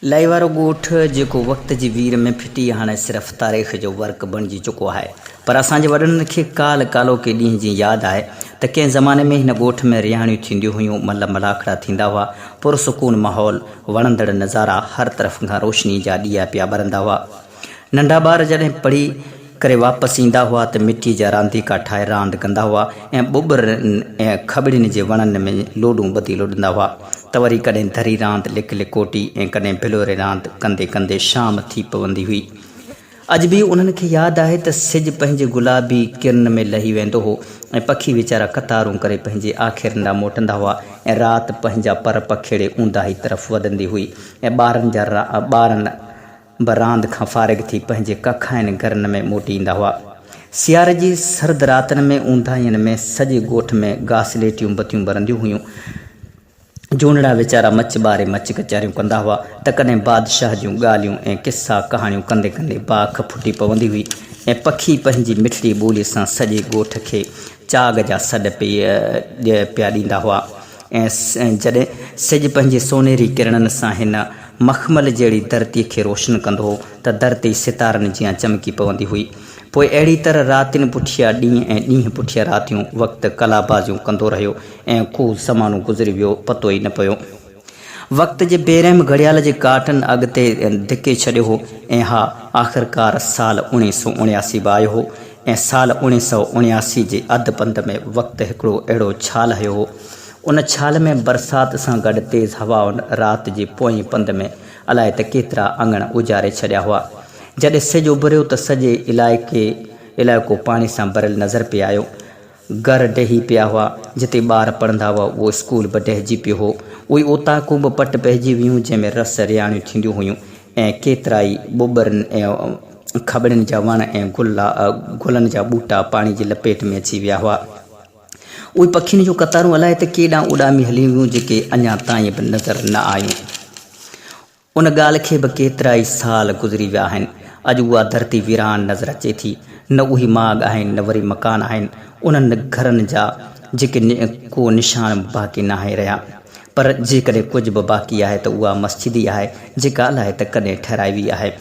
لئي وارو ڳوٺ جيڪو وقت جي وير ۾ ڦٽي هاڻي صرف تاريخ جو ورق بڻجي چڪو آهي پر اسان جي وڏڙن کي ڪالهه ڪالهوڪي ڏينهن جي ياد آهي ته ڪنهن زماني ۾ هن ڳوٺ ۾ رهاڻيون ٿينديون هيون مل ملاکڙا ٿيندا هئا پرسڪون ماحول وڻندڙ نظارا هر طرف کان روشني جا ڏيئا پيا ٻرندا هئا. ننڍا ٻار جڏهن پڙهي ڪري واپس ايندا هئا ته مٽيء جا رانديڪا ٺاهي راند ڪندا هئا ۽ ٻٻرن ۽ کٻڙين جي وڻن ۾ لوڏون ٻڌي لڏندا هئا ته وري ڪڏهن ڌري راند، لڪ لڪوٽي ۽ ڪڏهن ڀلوري راند ڪندي ڪندي شام ٿي پوندي هئي. اڄ به انهن کي ياد آهي ته سج پنهنجي گلابي ڪرن ۾ لهي ويندو هو ۽ پکي ويچارا قطارون ڪري پنهنجي آکيرن ڏانهن موٽندا هئا ۽ رات پنهنجا پر پکيڙي اونداهي طرف وڌندي هئي ۽ ٻارن جا ٻارن به راند کان فارغ ٿي پنهنجي ڪکائن گهرن ۾ موٽي ايندا هئا. سياري جي سرد راتن ۾ اونداهين ۾ سڄي ڳوٺ ۾ گاسليٽيون بتيون ٻرنديون هيون. جونڙا ويچارا مچ ٻاري مچ ڪچهريون ڪندا هئا ته ڪڏهن بادشاهه جون ڳالهيون ۽ قصا ڪهاڻيون ڪندي ڪندي باک ڦٽي پوندي هئي ۽ پکي پنهنجي مٺڙي ٻولي سان سڄي ڳوٺ کي چاڳ جا سڏ پيا ڏيندا هئا. ۽ جڏهن سج پنهنجي سونهري ڪرڻن سان هن مخمل جهڙي ڌرتيء کي روشن ڪندو هو ته ڌرتي ستارن جيان چمڪي پوندي هئي. پوء اهڙي طرح راتين پٺيان ڏينهن ۽ ڏينهن پٺيان راتيون وقت قلابازيون ڪندو رهيو ۽ ڪو زمانو گذري ويو پتو ئي نه پيو. وقت جي بيرحم گهڙيال جي ڪاٽن اڳتي ڌڪي ڇڏيو هو ۽ ها آخرڪار سال اوڻيهه سو اوڻياسي به آيو هو ۽ سال اوڻيهه سو اوڻياسي جي اڌ پنڌ ۾ وقت هڪڙو اهڙو ڇال هنيو هو ان ڇال ۾ برسات سان گڏ تيز هوائن رات جي پوئين پنڌ ۾ الائي ته ڪيترا اڱڻ اجاري ڇڏيا هئا. جڏهن سج اڀريو ته سڄي علائقي علائقو پاڻي سان ڀريل نظر پئي آيو. گهر ڊهي پيا هئا. جتي ٻار پڙهندا هئا اهو اسڪول به ڊهجي پيو هو. اهي اوطاقون به پٽ پئجي ويون جنهن ۾ رس رياڻيون ٿينديون هيون ۽ ڪيترائي ٻٻرن ۽ کٻڙين جا وڻ ۽ گلن جا ٻوٽا پاڻي جي لپيٽ ۾ اچي ويا هئا. اهي پکين جون قطارون الائي ته ڪيڏانهن اڏامي هليون ويون جيڪي اڃا تائين به نظر نه آيون. ان ڳالهه کي به ڪيترائي سال گذري ويا آهن. اڄ اها ڌرتي ويران نظر اچي ٿي. نه اهي ماڳ آهن نه وري مڪان آهن. انهن گهرن جا جيڪي ڪو نشان به باقي ناهي رهيا. پر جيڪڏهن ڪجهه به باقي آهي ته اها مسجد ئي آهي جيڪا الائي ته ڪڏهن ٺهرائي وئي آهي.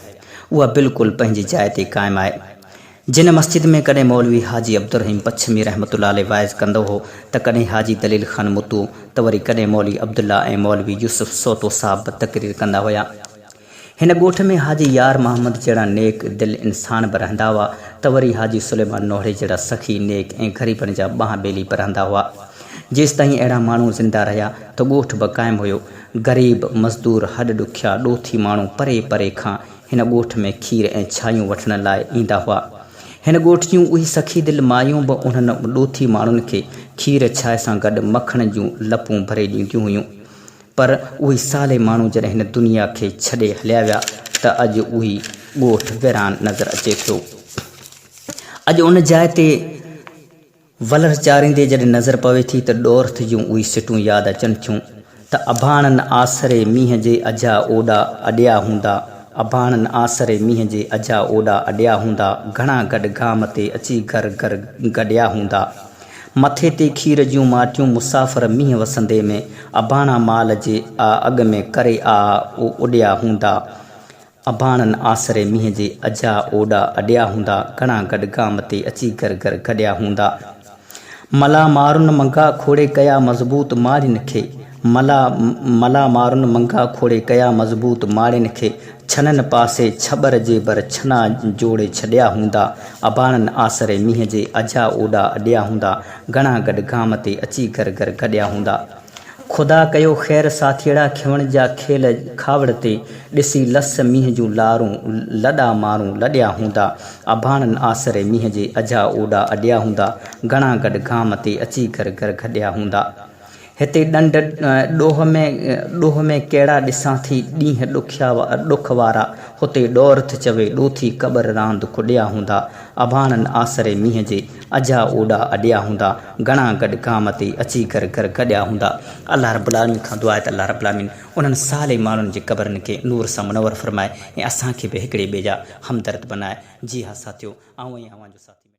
اها بلڪل پنهنجي جاء تي قائم آهي. جنھن مسجد ۾ ڪڏھن مولوي حاجي عبدالرحيم پڇمي رحمة الله عليه واعظ ڪندو ھو ته ڪڏھن حاجي دليل خان متو ته وري ڪڏھن مولوي عبدالله ۽ مولوي يوسف سوتو صاحب به تقرير ڪندا ھيا. ھن ڳوٺ ۾ حاجي يار محمد جهڙا نيڪ دل انسان به رھندا ھئا ته وري حاجي سليمان نوھڙي جهڙا سخي، نيڪ ۽ غريبن جا ٻانهن ٻيلي به رھندا ھئا. جيستائين اھڙا ماڻھو زنده رھيا ته ڳوٺ به قائم ھيو. غريب، مزدور، ھڏ ڏکيا، ڏوٿي ماڻھو پري پري کان هن ڳوٺ ۾ کير ۽ ڇايون وٺڻ لاء ايندا هئا. هن ڳوٺ جون اهي سخي دل مايون به انهن ڏوٿي ماڻهن کي کير ڇائي سان گڏ مکڻ جون لپون ڀري ڏينديون هيون. پر اهي صالح ماڻهو جڏهن هن دنيا کي ڇڏي هليا ويا ته اڄ اهي ڳوٺ ويران نظر اچي ٿو. اڄ ان جاء تي. ولر چاريندي جڏهن نظر پوي ٿي ته ڏورٿ جون اهي سٽون ياد اچن ٿيون ته اباڻن آسري مينهن جي اجها اوڏا اڏيا هوندا اباڻن آسري مينهن جي اجها اوڏا اڏيا هوندا گهڻا گڏ گام تي اچي گهر گهر گڏيا هوندا مٿي تي کير جون ماٽيون مسافر مينهن وسندي ۾ اباڻا مال جي آ اڳ ۾ ڪري آ اڏيا هوندا اباڻن آسري مينهن جي اجها اوڏا اڏيا هوندا، گهڻا گڏ گام تي اچي گهر گهر گڏيا هوندا. ملا مارن منگها کوڙي ڪيا مضبوط ماڙين کي، ملا ملا مارن منگها کوڙي ڪيا مضبوط ماڙين کي، ڇنن پاسي ڇٻر جي ڀر ڇنا جوڙي ڇڏيا هوندا. اباڻن آسري مينهن جي اجها اوڏا اڏيا هوندا، گهڻا گڏ گام تي اچي گهر گهر گڏيا هوندا. خدا ڪيو خير ساٿيئڙا کيوڻ جا کيل کاوڙ تي ڏسي لس مينهن جون لارون لڏا مارون لڏيا هوندا اباڻن آسري مينهن جي اجها اوڏا اڏيا هوندا گهڻا گڏ گام تي اچي گهر گهر گڏيا هوندا هتي ڏنڊ ڏوهه ۾ ڏوهه ۾ ڪهڙا ڏسان ٿي ڏينهن ڏکيا ڏک وارا هتي ڏورٿ چوي ڏوٿي قبر راند ڪڏيا هوندا اباڻن آسري مينهن جي اجها اوڏا اڏيا هوندا، گهڻا گڏ گام تي اچي گهر گهر گڏيا هوندا. الله رب العالمين کان دعا آهي ته الله رب العالمين انهن صالح ماڻهن جي قبرن کي نور سان منور فرمائي ۽ اسان کي به هڪڙي ٻئي جا همدرد بنائي. جي ها ساٿيو آئون ۽ اوهان جو ساٿي.